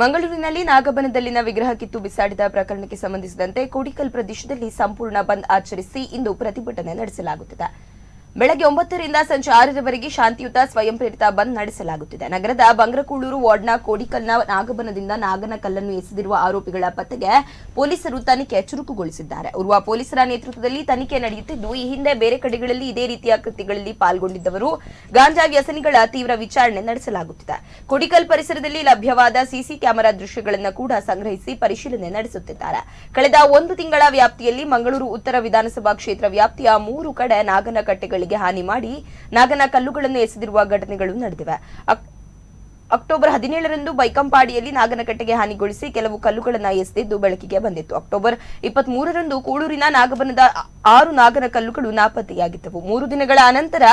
ಮಂಗಳೂರಿನಲ್ಲಿ ನಾಗಬನದಲ್ಲಿನ ವಿಗ್ರಹ ಕಿತ್ತು ಬಿಸಾಡಿದ ಪ್ರಕರಣಕ್ಕೆ ಸಂಬಂಧಿಸಿದಂತೆ ಕೋಡಿಕಲ್ ಪ್ರದೇಶದಲ್ಲಿ ಸಂಪೂರ್ಣ ಬಂದ್ ಆಚರಿಸಿ ಇಂದು ಪ್ರತಿಭಟನೆ ನಡೆಸಲಾಗುತ್ತಿದೆ. ಬೆಳಗ್ಗೆ 9ರಿಂದ ಸಂಜೆ 6ರವರೆಗೆ ಶಾಂತಿಯುತ ಸ್ವಯಂ ಪ್ರೇರಿತ ಬಂದ್ ನಡೆಸಲಾಗುತ್ತಿದೆ. ನಗರದ ಬಂಗ್ರಕೂಳೂರು ವಾರ್ಡ್ನ ಕೋಡಿಕಲ್ನ ನಾಗಬನದಿಂದ ನಾಗನ ಕಲ್ಲನ್ನು ಎಸೆದಿರುವ ಆರೋಪಿಗಳ ಪತ್ತೆಗೆ ಪೊಲೀಸರು ತನಿಖೆ ಚುರುಕುಗೊಳಿಸಿದ್ದಾರೆ. ಉರ್ವ ಪೊಲೀಸರ ನೇತೃತ್ವದಲ್ಲಿ ತನಿಖೆ ನಡೆಯುತ್ತಿದ್ದು, ಈ ಹಿಂದೆ ಬೇರೆ ಕಡೆಗಳಲ್ಲಿ ಇದೇ ರೀತಿಯ ಕೃತ್ಯಗಳಲ್ಲಿ ಪಾಲ್ಗೊಂಡಿದ್ದವರು, ಗಾಂಜಾ ವ್ಯಸನಿಗಳ ತೀವ್ರ ವಿಚಾರಣೆ ನಡೆಸಲಾಗುತ್ತಿದೆ. ಕೋಡಿಕಲ್ ಪರಿಸರದಲ್ಲಿ ಲಭ್ಯವಾದ ಸಿಸಿ ಕ್ಯಾಮೆರಾ ದೃಶ್ಯಗಳನ್ನು ಕೂಡ ಸಂಗ್ರಹಿಸಿ ಪರಿಶೀಲನೆ ನಡೆಸುತ್ತಿದ್ದಾರೆ. ಕಳೆದ ಒಂದು ತಿಂಗಳ ವ್ಯಾಪ್ತಿಯಲ್ಲಿ ಮಂಗಳೂರು ಉತ್ತರ ವಿಧಾನಸಭಾ ಕ್ಷೇತ್ರ ವ್ಯಾಪ್ತಿಯ ಮೂರು ಕಡೆ ನಾಗನ ಕಟ್ಟೆಗಳಿಗೆ ಹಾನಿ ಮಾಡಿ ನಾಗನ ಕಲ್ಲುಗಳನ್ನು ಎಸೆದಿರುವ ಘಟನೆಗಳು ನಡೆದಿವೆ. ಅಕ್ಟೋಬರ್ 17ರಂದು ಬೈಕಂಪಾಡಿಯಲ್ಲಿ ನಾಗನಕಟ್ಟೆಗೆ ಹಾನಿಗೊಳಿಸಿ ಕೆಲವು ಕಲ್ಲುಗಳನ್ನು ಎಸೆದಿದ್ದು ಬೆಳಕಿಗೆ ಬಂದಿತ್ತು. ಅಕ್ಟೋಬರ್ 23ರಂದು ಕೂಳೂರಿನ ನಾಗಬನದ ಆರು ನಾಗನ ಕಲ್ಲುಗಳು ನಾಪತ್ತೆಯಾಗಿದ್ದವು. 3 ದಿನಗಳ ಅನಂತರ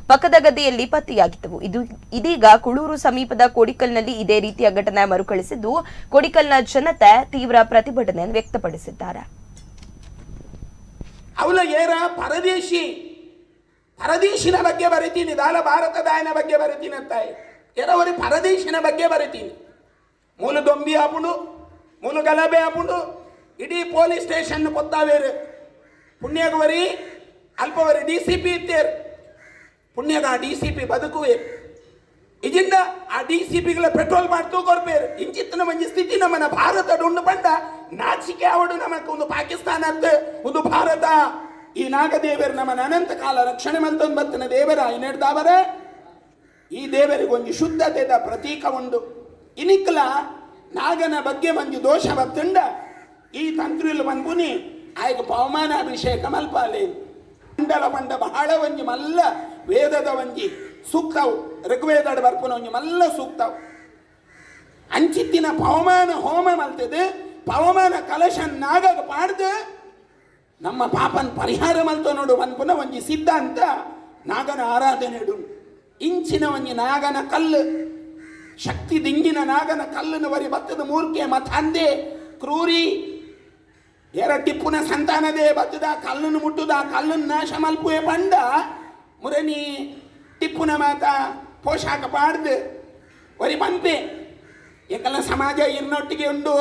ಪಕ್ಕದ ಗದ್ದೆಯಲ್ಲಿ ಪತ್ತೆಯಾಗಿದ್ದವು. ಇದು ಇದೀಗ ಕುಳೂರು ಸಮೀಪದ ಕೋಡಿಕಲ್ನಲ್ಲಿ ಇದೇ ರೀತಿಯ ಘಟನೆ ಮರುಕಳಿಸಿದ್ದು, ಕೋಡಿಕಲ್ನ ಜನತೆ ತೀವ್ರ ಪ್ರತಿಭಟನೆ ವ್ಯಕ್ತಪಡಿಸಿದ್ದಾರೆ. ಅವಲ ಏರ ಪರದೇಶಿ, ಪರದೇಶಿನ ಬಗ್ಗೆ ಬರಿತೀನಿ, ದಾಲ ಭಾರತದಾಯನ ಬಗ್ಗೆ ಬರಿತೀನಿ ಅಂತಾಯಿ. ಎರವರಿ ಪರದೇಶಿನ ಬಗ್ಗೆ ಬರಿತೀನಿ. ಮೂಲು ದೊಂಬಿ ಆಪುಂಡು, ಮೂಲು ಗಲಭೆ ಆಪುಂಡು, ಇಡೀ ಪೊಲೀಸ್ ಸ್ಟೇಷನ್ ಕೊತ್ತಾವೇರು. ಪುಣ್ಯಗವರಿ ಅಲ್ಪವರಿ ಡಿಸಿಪಿ ಇತ್ತೇರು. ಪುಣ್ಯಗ ಡಿಸಿಪಿ ಬದುಕುವೇರು. ಇಜಿಂದ ಆ ಡಿಸಿಪಿಗಳ ಪೆಟ್ರೋಲ್ ಮಾಡ್ತೂ ಕೊರ್ಪೇರು. ಇಂಚಿತ್ತಿನ ಒಂಜಿ ಸ್ಥಿತಿ ನಮ್ಮನ ಭಾರತ ಉಂಡು ಪಂಡ ನಾಚಿಕೆ ಅವಡು ನಮಕ್. ಒಂದು ಪಾಕಿಸ್ತಾನ ಅತ್ತ, ಒಂದು ಭಾರತ. ಈ ನಾಗದೇವರು ನಮ್ಮನ ಅನಂತ ಕಾಲ ರಕ್ಷಣೆ ಮಲ್ತೊಂದು ಬತ್ತಿನ ದೇವರ ಇನ್ನೆಡ್ದಾವರ. ಈ ದೇವರಿಗೆ ಒಂಜಿ ಶುದ್ಧತೆದ ಪ್ರತೀಕ ಉಂಡು. ಇನಿಕ್ಲ ನಾಗನ ಬಗ್ಗೆ ಒಂಜಿ ದೋಷ ಬತ್ತುಂಡ ಈ ತಂತ್ರಿಲು ಪನ್ಪುನಿ ಆಯ್ಕೆ ಪವಮಾನ ಅಭಿಷೇಕ ಮಲ್ಪಾಲೆ. ಮಂಡಲ ಪಂಡ ಬಹಳ ಒಂಜಿ ಮಲ್ಲ ವೇದದ ಒಂಜಿ ಸೂಕ್ತವು. ಋಗ್ವೇದಡ್ ಬರ್ಪುನ ಒಂಜಿ ಮಲ್ಲ ಸೂಕ್ತವು. ಅಂಚಿತ್ತಿನ ಪವಮಾನ ಹೋಮ ಮಲ್ತದೆ, ಪವಮಾನ ಕಲಶ ನಾಗಗ ಪಾಡ್ದು ನಮ್ಮ ಪಾಪನ್ ಪರಿಹಾರ ಮಲ್ತ ನೋಡು ಪನ್ಪುನ ಒಂಜಿ ಸಿದ್ಧಾಂತ ನಾಗನ ಆರಾಧನೆ. ಇಂಚಿನ ಒಂಜಿ ನಾಗನ ಕಲ್ಲು, ಶಕ್ತಿ ದಿಂಗಿನ ನಾಗನ ಕಲ್ಲನ್ನು ವರಿ ಬತ್ತದ ಮೂರ್ಖೆ ಮತಾಂದೆ ಕ್ರೂರಿ ಏರ ಟಿಪ್ಪುನ ಸಂತಾನದೇ ಬತ್ತದ ಕಲ್ಲನ್ನು ಮುಟ್ಟುದ ಕಲ್ಲನ್ನು ನಾಶ ಮಲ್ಪುವೆ ಪಂಡ ಮುರನಿ ಟಿಪ್ಪುನ ಮಾತ ಪೋಷಾಕ ಪಾಡ್ದು ವರಿ ಪನ್ಪೆ. ಏಕಲ್ಲ ಸಮಾಜ ಇರ್ನೊಟ್ಟಿಗೆ ಉಂಡು.